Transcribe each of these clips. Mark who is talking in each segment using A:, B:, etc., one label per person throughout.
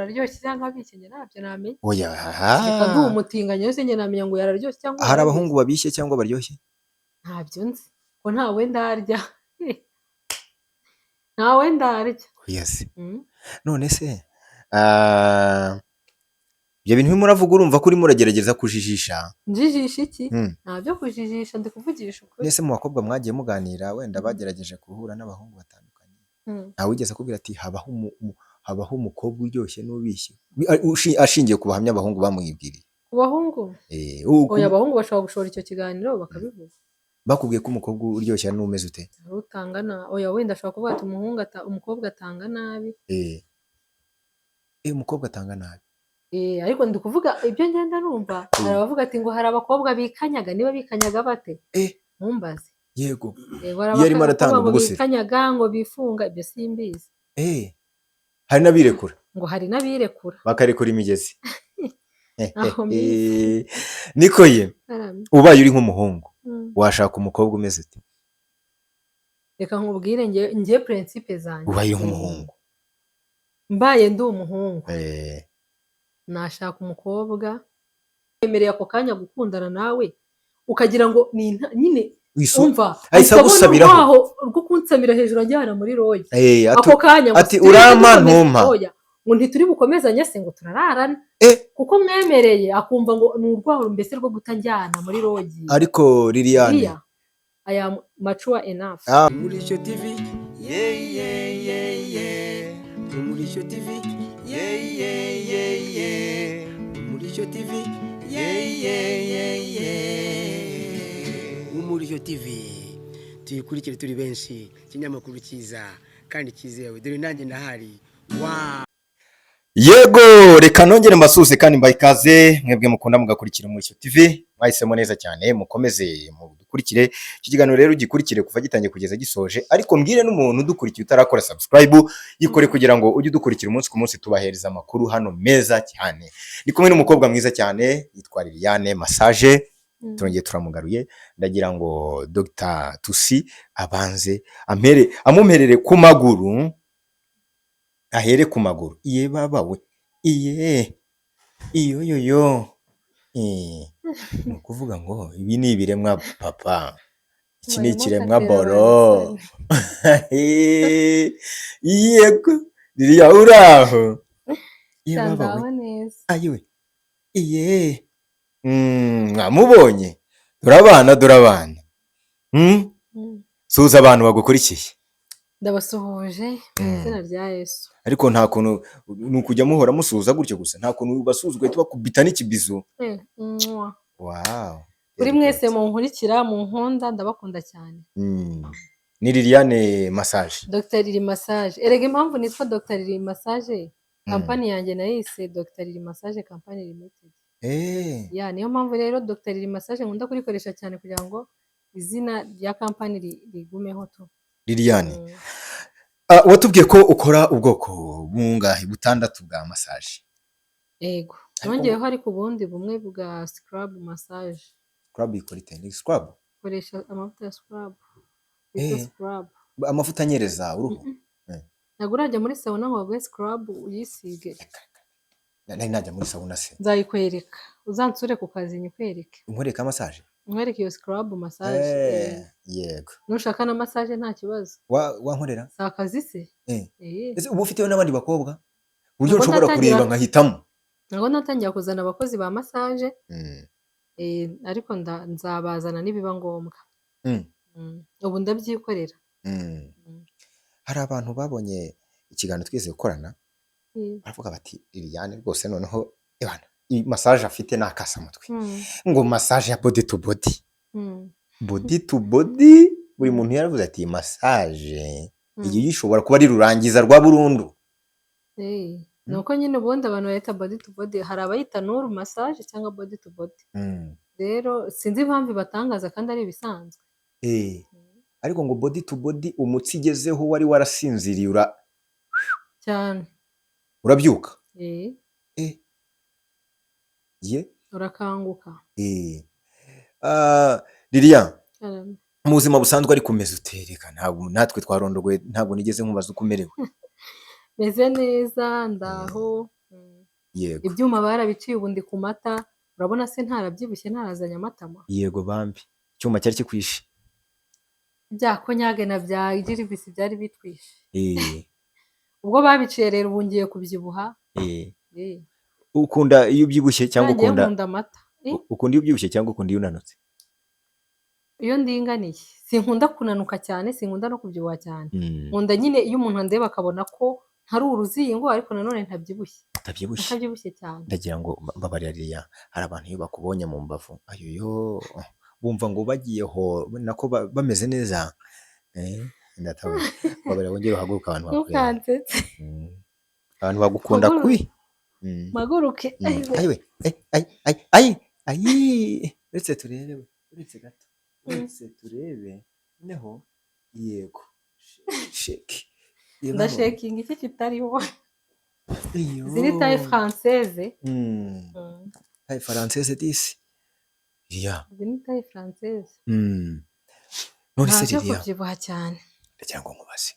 A: araryoshye cyangwa abishye, njye ntabyo namenya.
B: Oya.
A: Reka, ndi umutinganyi wese, njye namenya ngo yararyoshye cyangwa
B: Hari
A: yarabishye?
B: abahungu babishye cyangwa baryoshye?
A: Ntabyo nzi ko ntawe ndarya, ntawe ndarya.
B: Oya se?
A: Mm.
B: None se ibyo bintu urimo uravuga, urumva ko urimo uragerageza kujijisha?
A: Njijisha iki? Nta byo kujijisha, ndi kuvugisha ukuri.
B: Nese mu bakobwa mwagiye muganira, wenda bagerageje guhura n'abahungu batandukanye, ntawe wigeze akubwira ati habaho umukobwa uryoshye n'ubishye, ashingiye ku bahamya abahungu bamwibwiriye?
A: Ku bahungu?
B: Eh,
A: Oya, abahungu bashobora gushora icyo kiganiro bakabivuga.
B: Bakubwiye ko umukobwa uryoshye ari n'umeze ute?
A: Hari utanga na oya, wenda ashobora kuvuga ati umuhungu umukobwa atanga nabi.
B: Eh, umukobwa atanga nabi.
A: Eh, ariko ndi kuvuga ibyo ngenda numva. Hari abavuga ati ngo hari abakobwa bikanyaga, niba bikanyaga bate? Ntumbaze. Eh, ngo hari
B: Iyo arimo aratanga
A: abakobwa ngo
B: ubwo se?
A: bikanyaga, ngo bifunga, ibyo simbizi.
B: Eh, hari n'abirekura.
A: Ngo hari n'abirekura.
B: Bakarekura imigezi.
A: Aho mbizi.
B: Niko ye?
A: Karame.
B: Ubaye uri nk'umuhungu, washaka umukobwa umeze ute?
A: Reka nkubwire, nge principe zanjye.
B: Ubaye uri nk'umuhungu.
A: Mbaye ndi umuhungu, nashaka umukobwa wemereye ako kanya gukundana nawe, ukagira ngo ni nyine umva,
B: ahise
A: ahita abona
B: agusabiraho.
A: urwaho rwo kunsamira hejuru anjyana muri lodge.
B: Eh,
A: Ako kanya ngo
B: ati,
A: turi
B: "Urampa,
A: bukomeze-
B: ntumpa."
A: Oya, ngo ntituri bukomezanye se, ngo turararana, kuko mwemereye, akumva ngo ni urwaho mbese rwo gutanjyana muri lodge.
B: Ariko Liliane,
A: Iriya, I am mature enough.
B: Ah.
C: Umurisho TV, yeah. Umurisho TV, yeah. Umurisho TV, yeah. Umurisho TV tuyikurikire turi benshi, ikinyamakuru cyiza kandi cyizewe, dore nanjye ndahari wa.
B: Yego, reka nongere mbasuhuze kandi mbahe ikaze, mwebwe mukunda mugakurikira Umurisho TV. Mwahisemo neza cyane, mukomeze mudukurikire. Iki kiganiro rero ugikurikire kuva gitangiye kugeza gisoje, ariko mbwire n'umuntu udukurikiye utarakora subscribe, yikore kugira ngo ujye udukurikira umunsi ku munsi, tubahereza amakuru hano meza cyane. Ndi kumwe n'umukobwa mwiza cyane yitwa Liliane Massage. Turongeye turamugaruye. Ndagira ngo Dr Tusi abanze ampere, amumperere ku maguru, ahere ku maguru. Iye baba we, iye iyo yo yo. Eh, ni ukuvuga ngo ibi ni ibiremwa papa, iki ni
A: Barimo
B: ikiremwa
A: katera.
B: Boro yego, Liliya, uraho? Iye baba we.
A: Ndaho neza.
B: Ayiwe, iye. Mwamubonye, dore abana, dore abana. Suhuza abantu bagukurikiye.
A: Ndabasuhuje mu izina rya Yesu.
B: Ariko nta kuntu ni ukujya muhora musuhuza gutyo gusa, nta kuntu basuhuza ugahita bakubita n'ikibizo?
A: Eh, mwah.
B: Wow.
A: Kuri mwese munkurikira, munkunda, ndabakunda cyane.
B: Ni Liliane Massage.
A: Dr Lili Massage. Erega impamvu nitwa Dr Lili Massage, kampani yanjye nayise Dr Lili Massage Company Limited. Ya, niyo mpamvu rero Dr Lili Massage nkunda kurikoresha cyane kugira ngo izina rya kampani rigumeho tu.
B: Liliane. Ah, watubwiye ko ukora ubwoko bungahe? Butandatu bwa massage?
A: Yego.
B: Ariko
A: Nongeyeho ariko ubundi bumwe bwa scrub massage.
B: Scrub ikora ite? Ni scrub?
A: Koresha amavuta ya scrub bita scrub.
B: Amavuta anyereza uruhu?
A: Ntabwo urajya muri sauna ngo baguhe scrub uyisige?
B: Nari najya muri sauna se?
A: Nzayikwereka, uzansure ku kazi nyikwereke.
B: Nkwereka massage?
A: Nkwereke iyo scrub massage.
B: Eh, yego.
A: Nushaka na massage nta kibazo.
B: Wankorera?
A: Si akazi se?
B: Eh.
A: Eh.
B: Ese uba ufiteyo n'abandi bakobwa, uburyo
A: Ntabwo
B: nshobora
A: natangira.
B: kureba nkahitamo?
A: Ntabwo natangira kuzana abakozi ba massage, ariko nzabazana nibiba ngombwa. Ubu ndabyikorera.
B: Hari abantu babonye ikiganiro twigeze gukorana, baravuga bati: "Liliane rwose noneho ebana, iyi massage afite ni akasamutwe." Ngo massage ya body to body. Body to body, buri muntu yaravuze ati: "Iyi massage iyi ishobora kuba ari rurangiza rwa burundu."
A: Eh, ni uko nyine ubundi abantu bayita body to body, hari abayita nuru massage cyangwa body to body. Rero sinzi impamvu ibatangaza kandi ari ibisanzwe.
B: Eh, ariko ngo body to body, umutsi ugezeho wari warasinziriye
A: Cyane.
B: urabyuka.
A: Eh,
B: Eh. Ye.
A: urakanguka.
B: Eh. Ah, Lilian,
A: Karame.
B: mu buzima busanzwe ariko umeze ute? Reka, ntabwo natwe twarondogoye, ntabwo nigeze nkubaza uko umerewe.
A: Meze neza, ndaho.
B: Yego.
A: Ibyuma barabiciye, ubu ndi ku mata. Urabona se ntarabyibushye, ntarazanye amatama?
B: Yego bambi, icyuma cyari kikwishe.
A: Bya konyage na bya giribisi byari bitwishe. Ubwo babiciye rero, ubu ngiye kubyibuha.
B: Ukunda iyo ubyibushye cyangwa
A: Ngiye
B: ukunda
A: nkunda amata.
B: Ukunda iyo ubyibushye cyangwa ukunda iyo unanutse?
A: Iyo ndinganiye. Sinkunda kunanuka cyane, sinkunda no kubyibuha cyane. Nkunda nyine iyo umuntu andeba akabona ko ntari uruzingo, ariko nanone ntabyibushye.
B: Utabyibushye.
A: Ntabyibushye cyane.
B: Ndagira ngo mbabarira Liliya, hari abantu iyo bakubonye mu mbavu, ayoyo, bumva ngo bagiye ho nako bameze neza. Ndatabona. Mbabarira wongere uhaguruke abantu bakurebe.
A: Ntukansetse.
B: Abantu bagukunda
A: Mpaguruke.
B: kubi.
A: Mpaguruke. Ayiwe.
B: Ayiwe, ay ay ay ay ayi, uretse turebe, uretse gato, uretse turebe noneho. Yego, shake.
A: Ndashakinga iki kitariho. Izi ni taille française.
B: Taille française disi ya.
A: Izi ni taille française.
B: None se
A: Nta byo
B: Liliya,
A: kubyibuha cyane.
B: ndagira ngo nkubaze,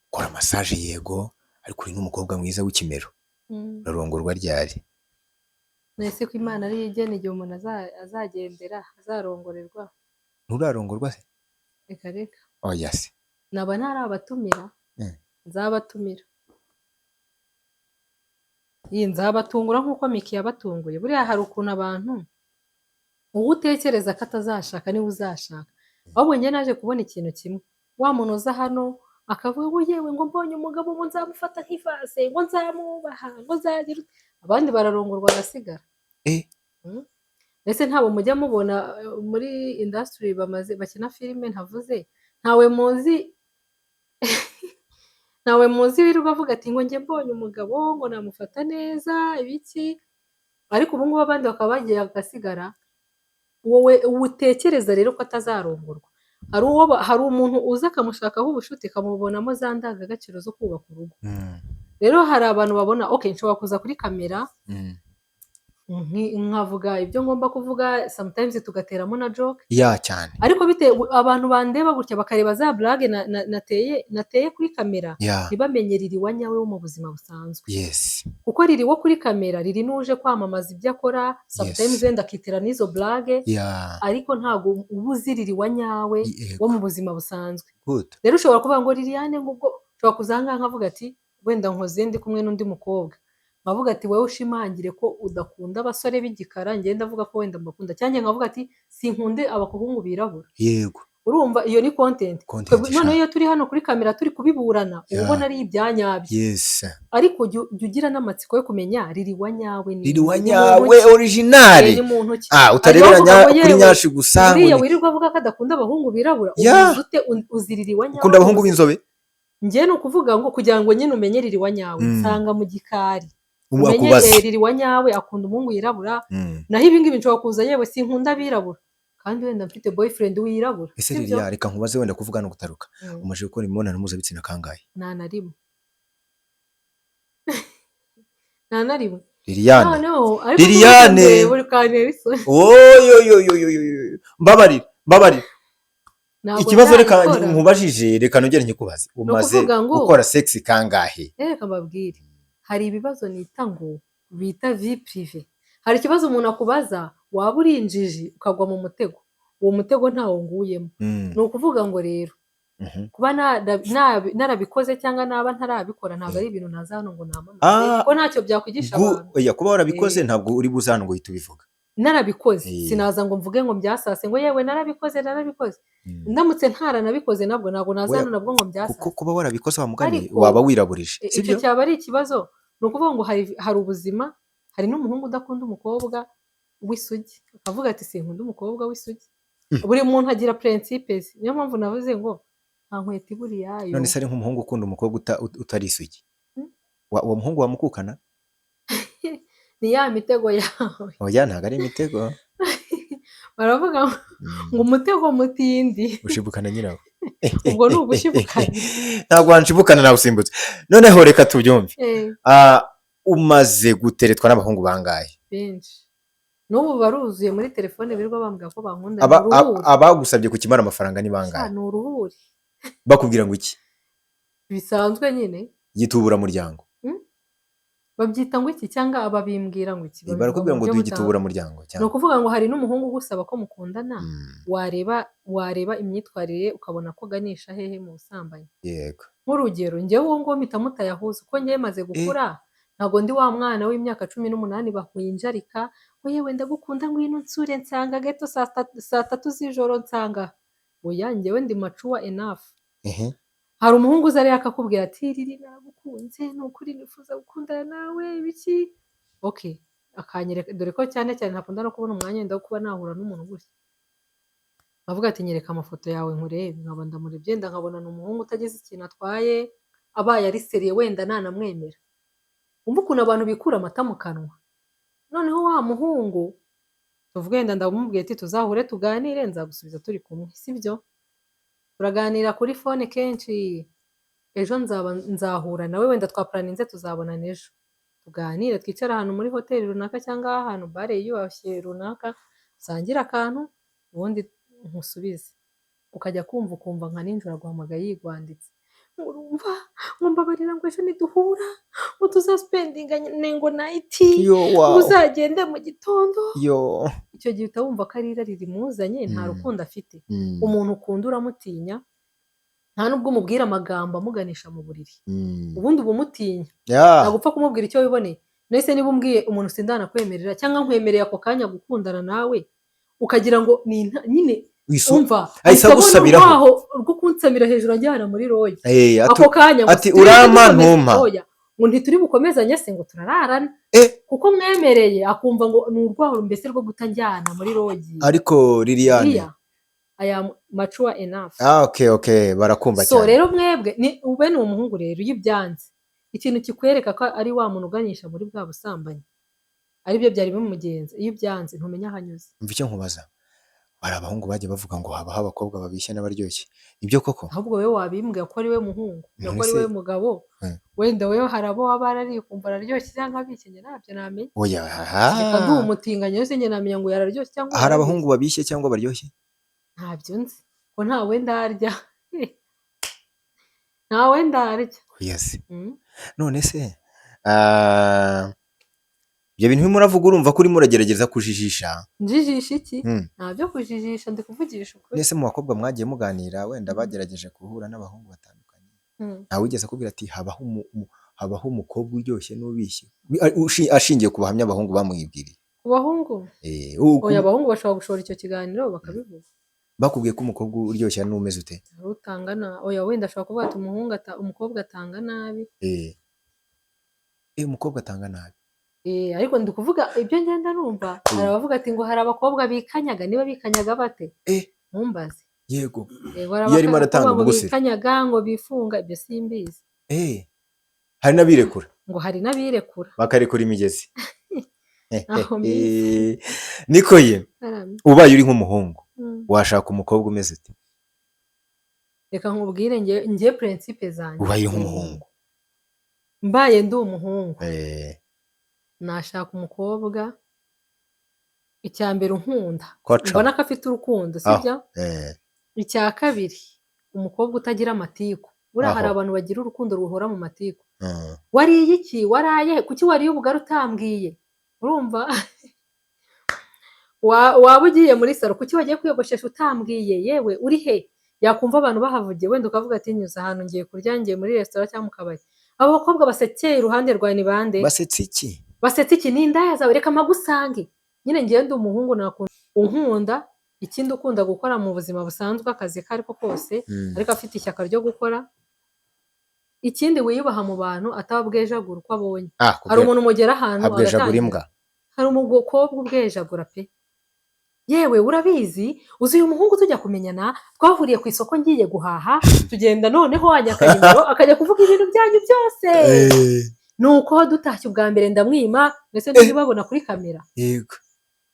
B: ukora massage yego, ariko uri n'umukobwa mwiza w'ikimero, urarongorwa ryari?
A: Nese ko Imana ariyo igena igihe umuntu azagendera, azarongorerwa.
B: Nturarongorwa se?
A: Reka reka.
B: Oya se.
A: Naba ntarabatumira. Nzabatumira. Iyi nzabatungura nk'uko Miki yabatunguye. Buriya hari ukuntu abantu, uwo utekereza ko atazashaka niwe uzashaka. Ahubwo njye naje kubona ikintu kimwe: wa muntu uza hano akavuga ngo yewe, ngo mbonye umugabo ngo nzamufata nk'ivase, ngo nzamwubaha, ngo nzagira ute. Abandi bararongorwa bagasigara. Ese ntabwo mujya mubona muri industry bamaze bakina filime ntavuze, ntawe muzi wirirwa avuga ati ngo njye mbonye umugabo ngo namufata neza ibiki, ariko ubu ngubu abandi bakaba bagiye bagasigara. Wowe utekereza rero ko atazarongorwa, hari umuntu uza akamushakaho ubushuti, akamubonamo za ndangagaciro zo kubaka urugo. Rero hari abantu babona, okay, nshobora kuza kuri kamera nkavuga ibyo ngomba kuvuga, sometimes tugateramo na joke,
B: Ya, cyane.
A: ariko bitewe abantu bandeba gutya bakareba za blague nateye kuri kamera, ntibamenye Riri wa nyawe wo mu buzima busanzwe. Kuko Riri wo kuri kamera, Riri n'uje kwamamaza ibyo akora, sometimes wenda akitera n'izo blague, ariko ntabwo uba uzi Riri wa nyawe wo mu buzima busanzwe. Rero ushobora kuvuga ngo Liliane, ngo ubwo ushobora kuza aha ngaha nkavuga ati wenda nkoze ndi kumwe n'undi mukobwa, nkavuga ati wowe ushimangire ko udakunda abasore b'igikara, ngenda avuga ko wenda mbakunda, cyangwa nkavuga ati sinkunde abahungu birabura. Urumva iyo ni content.
B: Content.
A: Twebwe noneho iyo turi hano kuri kamera turi kubiburana, uba ubona ari ibyanyabyo, ariko jya ugira n'amatsiko yo kumenya Riri wa nyawe ni
B: Riri wa
A: ni muntu
B: nyawe
A: ki?
B: Original.
A: Ni muntu ki?
B: Ah, utarebera
A: Hanyuma uvuga ngo
B: kuri
A: yewe,
B: nyashi gusa ngo
A: uriya wirirwa avuga ko adakunda abahungu birabura, ubizi ute? Uzi Riri wa nyawe?
B: Ukunda abahungu b'inzobe?
A: Njye ni ukuvuga ngo kugira ngo nyine umenye Riri wa nyawe, nsanga mu gikari,
B: Ubu
A: umenye
B: akubaze.
A: Riri wa nyawe akunda umuhungu wirabura. Naho ibi ngibi nshobora kuza, yewe sinkunda abirabura, kandi wenda mfite boyfriend wirabura.
B: Ese
A: Sibyo?
B: Liliya, reka nkubaze, wenda kuvuga no gutaruka, umaze gukora imibonano mpuzabitsina kangahe?
A: Nta na rimwe, nta na rimwe.
B: Liliane!
A: Noneho ariko
B: Liliane!
A: buri kantera isoni.
B: Oyoyoyoyoyo, mbabarira, mbabarira.
A: Ntabwo
B: Ikibazo reka
A: ndabikora.
B: nkubajije, reka nongere nkikubaze: umaze
A: Ukuvuga ngo-
B: gukora sex kangahe?
A: Reka mbabwire, hari ibibazo nita ngo bita vie privée. Hari ikibazo umuntu akubaza, waba uri injiji ukagwa mu mutego. Uwo mutego ntawo nguyemo. Ni ukuvuga ngo rero kuba narabikoze cyangwa naba ntarabikora, ntabwo ari ibintu naza hano ngo namamaze, kuko ntacyo byakwigisha abantu.
B: Oya, kuba warabikoze ntabwo uri buze hano ngo uhite ubivuga.
A: Narabikoze, sinaza ngo mvuge ngo byasase, ngo yewe narabikoze, narabikoze. Ndamutse ntaranabikoze nabwo ntabwo naza
B: Oya,
A: hano nabwo ngo byasase.
B: Kuko kuba warabikoze, wa mugani,
A: Ariko
B: waba wiraburije.
A: Icyo
B: Sibyo?
A: cyaba ari ikibazo. Ni ukuvuga ngo hari ubuzima, hari n'umuhungu udakunda umukobwa w'isugi, akavuga ati sinkunda umukobwa w'isugi. Buri muntu agira principe ze. Niyo mpamvu navuze ngo nta nkweto ibura iyayo.
B: None se ari nk'umuhungu ukunda umukobwa utari isugi, uwo muhungu wamukukana?
A: Ni ya mitego yawe.
B: Oya, ntabwo ari imitego.
A: Baravuga ngo umutego mutindi
B: Ushibukana nyirawo.
A: Ubwo ni ugushibukana.
B: Ntabwo wanshibukana, nawusimbutse. Noneho reka tubyumve. Ah, umaze guteretwa n'abahungu bangahe?
A: Benshi. N'ubu baruzuye muri telefone, birirwa bambwira ko bankunda.
B: Aba-
A: Ni uruhuri.
B: Abagusabye kukimara amafaranga ni
A: Sha,
B: bangahe?
A: ni uruhuri.
B: Bakubwira ngo iki?
A: Bisanzwe nyine.
B: Yituburamuryango.
A: Babyita ngo iki cyangwa ababimbwira ngo iki? Babivuga
B: Barakubwira
A: mu
B: ngo
A: buryo
B: duhe
A: buta
B: igituburamuryango
A: Ni
B: cyangwa
A: ukuvuga ngo hari n'umuhungu ugusaba ko mukundana, wareba imyitwarire ye ukabona ko aganisha hehe mu busambanyi.
B: Yego.
A: Nk'urugero, njyewe uwo nguwo mpita mutayahuza, kuko njyewe maze gukura, ntabwo ndi wa mwana w'imyaka 18 bakwinjarika ngo yewe ndagukunda, ngwino unsure, nsanga geto saa 3 z'ijoro, nsanga. Oya, njyewe ndi mature enough. Hari umuhungu uza rero akakubwira ati: "Riri, naragukunze, ni ukuri nifuza gukundana nawe," ibiki. Okay, akanyereka, dore ko cyane cyane ntakunda no kubona umwanya wenda wo kuba nahura n'umuntu gutya. Avuga ati: "Nyereka amafoto yawe nkurebe." Nkaba ndamurebye, wenda nkabona ni umuhungu utagize ikintu atwaye, abaye ari sérieux wenda nanamwemera. Wumve ukuntu abantu bikura amata mu kanwa. Noneho wa muhungu, tuvuge wenda ndamubwiye ati: "Tuzahure tuganire, nzagusubiza turi kumwe," sibyo? Turaganira kuri phone kenshi, ejo nzaba nzahura nawe, wenda twaplanninze tuzabonana ejo. Tuganire, twicare ahantu muri hoteli runaka cyangwa ahantu bare yiyubashye runaka, dusangire akantu, ubundi nkusubize. Ukajya kumva ukumva nka nijoro aguhamagaye yigwanditse. Ngo urumva, ngo mbabarira, ngo ejo niduhura, ngo tuzaspendinga ngo night,
B: Yo,
A: ngo
B: wow.
A: uzagende mu gitondo.
B: Yo.
A: Icyo gihe uhita wumva ko ari irari rimuzanye, nta rukundo afite. Umuntu ukunda uramutinya, nta nubwo umubwira amagambo amuganisha mu buriri. Ubundi uba umutinya. Ntabwo upfa kumubwira icyo wiboneye. None niba umbwiye umuntu sindanakwemerera cyangwa nkwemereye ako kanya gukundana nawe, ukagira ngo ni nyine umva,
B: ahise
A: ahita abona
B: agusabiraho.
A: urwaho rwo kunsamira hejuru anjyana muri lodge. Ako kanya ngo
B: Ati
A: turi
B: urampa
A: bukomeze-
B: ntumpa.
A: Oya, ngo ntituri bukomezanye se, ngo turararana. Kuko mwemereye, akumva ngo ni urwaho mbese rwo gutanjyana muri lodge.
B: Ariko Liliane,
A: Iriya, I am mature enough.
B: Ah, okay, barakumva
A: So
B: cyane.
A: rero mwebwe ni ube ni umuhungu rero, iyo ubyanze, ikintu kikwereka ko ari wa muntu uganisha muri bwa busambanyi, aribyo byari bimugenza, iyo ubyanze ntumenya aho anyuze.
B: Umva icyo nkubaza. Hari abahungu bagiye bavuga ngo habaho abakobwa babishya n'abaryoshye. Nibyo koko?
A: Ahubwo wowe wabimbwira ko ari we muhungu, ko
B: None
A: ari
B: se
A: we mugabo. Wenda wowe hari abo waba warariye ukumva araryoshye cyangwa abikenye, ntabyo namenya.
B: Oya.
A: Reka nduhe umutinganyi wese, njye namenya ngo yararyoshye cyangwa
B: Hari
A: yararyoshye.
B: abahungu babishye cyangwa baryoshye?
A: Ntabyo nzi ko ntawe ndarya, ntawe ndarya.
B: Oya se. None se ibyo bintu urimo uravuga, urumva ko urimo uragerageza kujijisha?
A: Njijisha iki? Nta byo kujijisha, ndi kuvugisha ukuri.
B: Mbese mu bakobwa mwagiye muganira, wenda bagerageje guhura n'abahungu batandukanye, ntawigeze akubwira ati habaho umukobwa uryoshye n'ubishye, ashingiye ku bahamya abahungu bamwibwiriye?
A: Ku bahungu? Oya, abahungu bashobora gushora icyo kiganiro bakabivuga.
B: Bakubwiye ko umukobwa uryoshye ari n'umeze ute?
A: Hari utanga na oya, wenda ashobora kuvuga ati umuhungu umukobwa atanga nabi.
B: Umukobwa atanga nabi.
A: Ariko ndi kuvuga ibyo ngenda numva, hari abavuga ati ngo hari abakobwa bikanyaga, niba bikanyaga bate? Ntumbaze. Ngo hari
B: Iyo arimo aratanga
A: abakobwa ngo
B: ubugusire.
A: bikanyaga, ngo bifunga, ibyo simbizi.
B: Hari n'abirekura.
A: Ngo hari n'abirekura.
B: Bakarekura imigezi.
A: Aho mbizi.
B: Niko ye?
A: Aramye.
B: Ubaye uri nk'umuhungu, washaka umukobwa umeze ute?
A: Reka nkubwire, nge principe zanjye.
B: Ubaye uri nk'umuhungu.
A: Mbaye ndi umuhungu, nashaka umukobwa, icya mbere unkunda,
B: Koca.
A: mbona ko afite urukundo, sibyo? Icya kabiri, umukobwa utagira amatiku. Buriya hari abantu bagira urukundo ruhora mu matiku. Wariye iki? Waraye he? Kuki wariye ubugari utambwiye? Urumva, waba ugiye muri salon, kuki wagiye kwiyogoshesha utambwiye? Yewe, uri he? Yakumva abantu bahavugiye, wenda ukavuga ati nyuze ahantu ngiye kurya, ngiye muri resitora cyangwa mu kabari, abo bakobwa basekeye iruhande rwawe ni bande?
B: Basetse iki?
A: Basetse iki? Ni indaya zawe, reka mpagusange. Nyine ngewe ndi umuhungu, nakunda unkunda, ikindi ukunda gukora mu buzima busanzwe, akazi ko ariko kose, ariko afite ishyaka ryo gukora. Ikindi, wiyubaha mu bantu, atabwejagura uko abonye. Hari umuntu umugera ahantu
B: abwejagura
A: agatangira.
B: Imbwa.
A: Hari umukobwa ubwejagura pe. Yewe, urabizi, uzi uyu muhungu tujya kumenyana, twahuriye ku isoko ngiye guhaha, tugenda, noneho wanyaka nimero, akajya kuvuga ibintu byanyu byose. Nuko dutashye ubwa mbere ndamwima, ndetse ntibabona kuri kamera.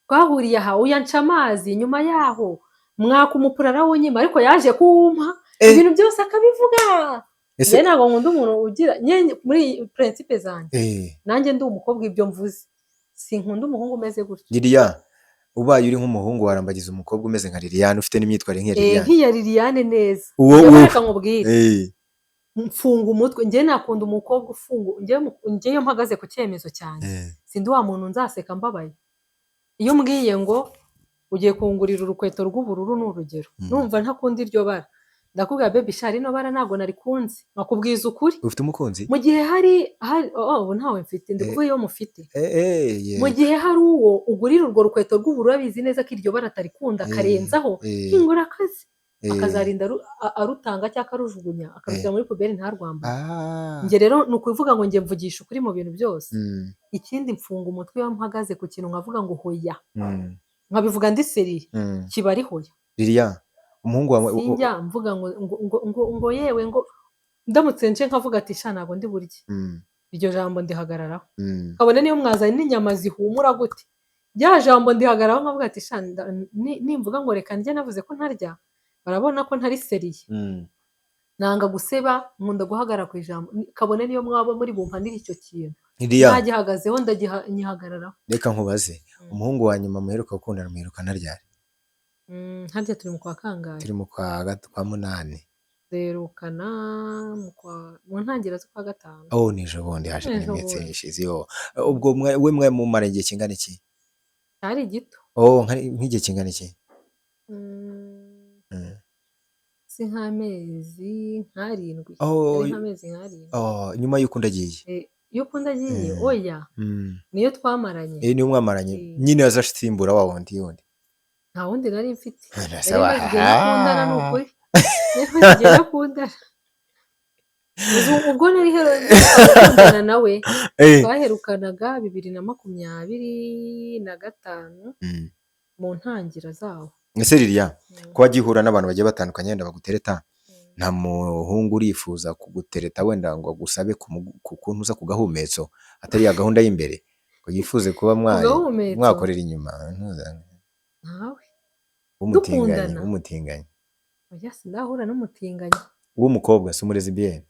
A: Twahuriye aha, uyanca amazi, nyuma yaho mwaka umupura arawunyima, ariko yaje kuwumpa. Ibintu byose akabivuga.
B: Ese
A: Njye ntabwo nkunda umuntu ugira nye muri principe zanjye. Nanjye ndi umukobwa, ibyo mvuze, sinkunda umuhungu umeze gutyo.
B: Lilian, ubaye uri nk'umuhungu, warambagiza umukobwa umeze nka Liliane, ufite n'imyitwarire nk'iya Liliane?
A: Nk'iya Liliane neza.
B: Uwo
A: Njyewe
B: wowe
A: reka nkubwire. Mfunga umutwe. Njye nakunda umukobwa ufunga. Njye iyo mpagaze ku cyemezo cyanjye, sindi wa muntu nzaseka mbabaye. Iyo umbwiye ngo ugiye kungurira urukweto rw'ubururu, ni urugero, numva ntakunda iryo bara, ndakubwira: "Baby sha, rino bara ntabwo narikunze," nkakubwiza ukuri.
B: Ufite umukunzi?
A: Mu gihe hari oh, ubu ntawe mfite, ndi kuvuga iyo mufite. Mu gihe hari uwo ugurira urwo rukweto rw'ubururu abizi neza ko iryo bara atarikunda, akarenzaho nkingura akazi, akazarinda arutanga cyangwa akarujugunya, akarushyira muri poubelle, ntarwambare. Njye rero ni ukuvuga ngo njye mvugisha ukuri mu bintu byose. Ikindi, mfunga umutwe iyo mpagaze ku kintu nkavuga ngo hoya, nkabivuga ndi sérieux, kiba ari hoya.
B: Lilian, umuhungu wawe
A: Sinjya mvuga ngo yewe, ngo ndamutse nje nkavuga ati: "Sha, ntabwo ndi burye," iryo jambo ndihagararaho. Kabone niyo mwazanye n'inyama zihumura gute, rya jambo ndihagararaho, nkavuga ati: "Sha, nimvuga ngo reka ndye navuze ko ntarya, barabona ko ntari sérieux." Nanga guseba, nkunda guhagarara ku ijambo. Kabone niyo mwaba muri bumpanire icyo kintu,
B: Lilian,
A: nagihagazeho, nyihagararaho.
B: Reka nkubaze, umuhungu wa nyuma muheruka gukundana muherukana ryari?
A: Harya turi mu kwa kangahe?
B: Turi mu kwa munani.
A: Duherukana mu ntangiriro z'ukwa gatanu.
B: Oh, ni ejo bundi haje
A: Ejo
B: n'iminsi
A: bundi.
B: ishize yo. Ubwo we mumara igihe kingana iki?
A: Cyari gito.
B: Oh, nk'igihe kingana iki?
A: Si nk'amezi nk'arindwi?
B: Oh,
A: Yari nk'amezi nk'arindwi.
B: Oh, nyuma y'uko undi agiye?
A: Eh, iyo ukunda agiye. Oya, niyo twamaranye.
B: Eh, niyo mwamaranye. Nyine azasimbura wa wundi wundi?
A: Nta wundi nari mfite. Nari
B: Ndasaba.
A: maze igihe ntakundana, ni ukuri nari maze igihe ntakundana. Uzi ubwo nari gukundana nawe, twaherukanaga 2025 mu ntangira zawo.
B: Ese Lilian, ko wagiye uhura n'abantu bagiye batandukanye wenda bagutereta, nta muhungu urifuza kugutereta wenda ngo agusabe ku kuntu uza ku gahumetso, atari ya gahunda y'imbere, ngo yifuze kuba
A: Ku gahumetso?
B: mwakorera inyuma?
A: Ntawe.
B: W'umutinganyi.
A: Dukundana?
B: W'umutinganyi.
A: Oya, sindahura n'umutinganyi.
B: W'umukobwa, si umulesbienne?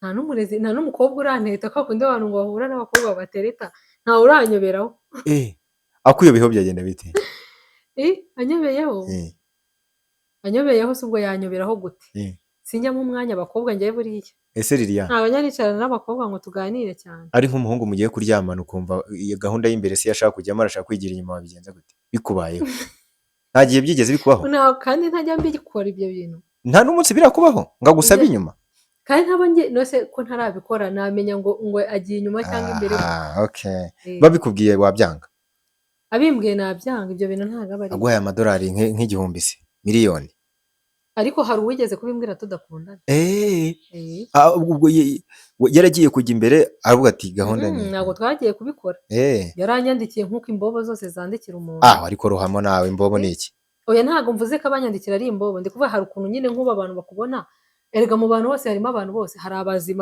A: Nta n'umurezi, nta n'umukobwa uranteta kwa kundi abantu ngo bahura n'abakobwa batereta, ntawe uranyoberaho.
B: Eh, akuyobeyeho byagenda bite?
A: Eh, anyobeyeho? Anyobeyeho se ubwo yanyoberaho gute? Sinjyamo umwanya abakobwa njyewe buriya.
B: Ese Lilian,
A: Ntabwo njya nicarana n'abakobwa ngo tuganire cyane.
B: ari nk'umuhungu mugiye kuryamana, ukumva iyo gahunda y'imbere si yo ashaka kujyamo, arashaka kwigira inyuma, wabigenza gute bikubayeho? Nta gihe byigeze bikubaho?
A: Kandi ntajya mbikora ibyo bintu.
B: Nta n'umunsi birakubaho ngo agusabe inyuma?
A: Kandi ntaba njye nose ko ntarabikora, namenya ngo agiye inyuma cyangwa imbere?
B: Ah, okay.
A: Eh,
B: Babikubwiye wabyanga?
A: Abimbwiye nabyanga, ibyo bintu ntabwo aba ari.
B: Aguhaye amadolari nk'igihumbi se, miliyoni?
A: Ariko hari uwigeze kubimbwira tudakundana. Eh.
B: Ah, ubwo yaragiye kujya imbere aravuga ati gahunda ni
A: Ntabwo twagiye kubikora. Yaranyandikiye nk'uko imbobo zose zandikira umuntu.
B: Ah, ariko ruhamo nawe, imbobo ni iki?
A: Oya, ntabwo mvuze ko abanyandikira ari imbobo, ndi kuvuga hari ukuntu nyine nk'ubu abantu bakubona. Erega mu bantu bose harimo abantu bose, hari abazima.